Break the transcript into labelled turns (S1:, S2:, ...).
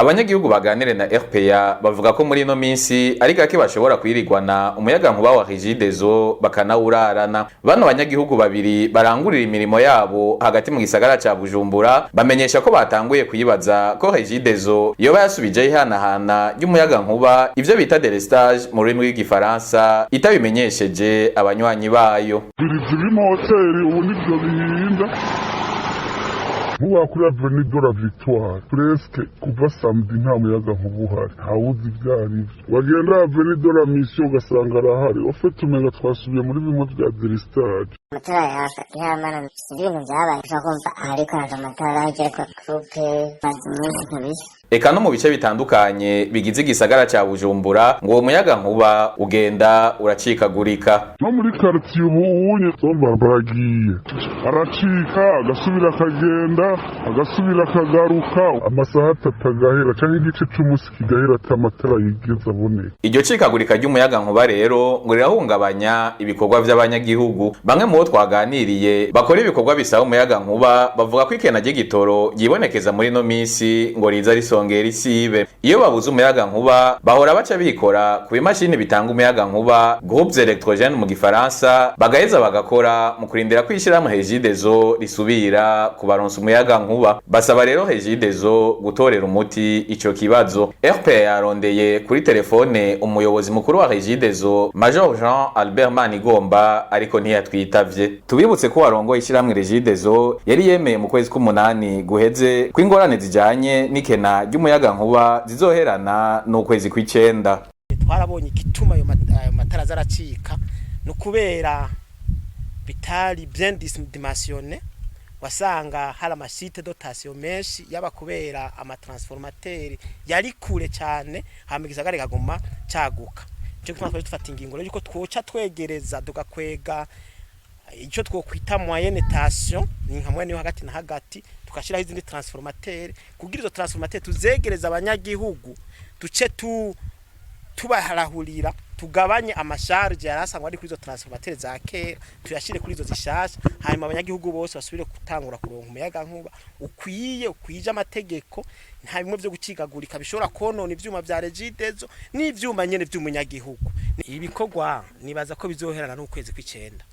S1: Abanyagihugu baganire na RPA bavuga ko muri ino minsi ari gake bashobora kwirigwana umuyaga nkuba wa Regideso, bakanawurarana. Bano banyagihugu babiri barangurira imirimo yabo hagati mu gisagara ca Bujumbura bamenyesha ko batanguye kuyibaza ko Regideso yoba yasubijeho ihanahana ry'umuyaga nkuba, ivyo bita délestage mu rurimi rw'igifaransa, itabimenyesheje abanywanyi bayo.
S2: Birizi b'imoteri ubu nibyo bihinda nkuba kuri avenue de la Victoire, presque kuva samedi nta muyaga nkuba uhari, ntawuzi ibyo ari byo. Wagenda avenue de la Mission ugasanga arahari. Au fait, umenga twasubiye muri bimwe vya délestage.
S3: Amatara yaka yamara, sinzi ibintu vyabaye. Ushobora kumva ahariko haka amatara agera coupe maze iminsi kabisa.
S1: Eka no mu bice bitandukanye bigize igisagara ca Bujumbura, ngo uwo muyaga nkuba ugenda uracikagurika.
S2: No muri quartier ubu unye somba baragiye aracika, agasubira akagenda, agasubira akagaruka, amasaha 3 agahera canke igice c'umunsi kigahera ata amatara yigeze aboneka.
S1: Iryo cikagurika ry'umuyaga nkuba rero ngo rirahungabanya ibikorwa vy'abanyagihugu. Bamwe mu bo twaganiriye bakora ibikorwa bisaba umuyaga nkuba bavuga ko ikena ry'igitoro ryibonekeza muri ino minsi ngo riza risongera isibe. Iyo babuze umuyaga nkuba, bahora baca bikora ku bimashini bitanga umuyaga nkuba, groupes électrogènes mu gifaransa, bagaheza bagakora mu kurindira ko ishirahamwe Regideso risubira kubaronsa umuyaga nkuba. Basaba rero Regideso gutorera umuti ico kibazo. RPA yarondeye kuri telefone umuyobozi mukuru wa Regideso, Major Jean Albert Manigomba, ariko ntiyatwitavye. Tubibutse ko warongoye ishirahamwe Regideso yari yemeye mu kwezi k'umunani guheze ko ingorane zijanye n'ikena ry'umuyaga nkuba zizoherana n'ukwezi kw'icenda.
S4: Twarabonye igituma ayo matara azaracika, ni ukubera bitari bien dimensionné. Wasanga hari ama chutes de tension menshi, yaba kubera ama transformateurs yari kure cyane, hama igisagara kikaguma caguka. Nico gituma twari dufata ingingo rero yuko twoca twegereza, tugakwega icyo twokwita moyenne tension, ni nka moyenne yo hagati na hagati, tugashyiraho izindi transformateur kugira izo transformateur tuzegereza abanyagihugu, duce tu tubaharahurira, tugabanye ama charges yari asanzwe ari kuri izo transformateur za kera, tuyashire kuri izo zishasha, hanyuma abanyagihugu bose basubire gutangura kuronka umuyaga nkuba ukwiye, ukwije amategeko. Nta bimwe vyo gucikagurika bishobora konona ivyuma vya Regideso n'ivyuma nyene vy'umunyagihugu. Ibikorwa nibaza ko bizoherana n'ukwezi kw'icenda.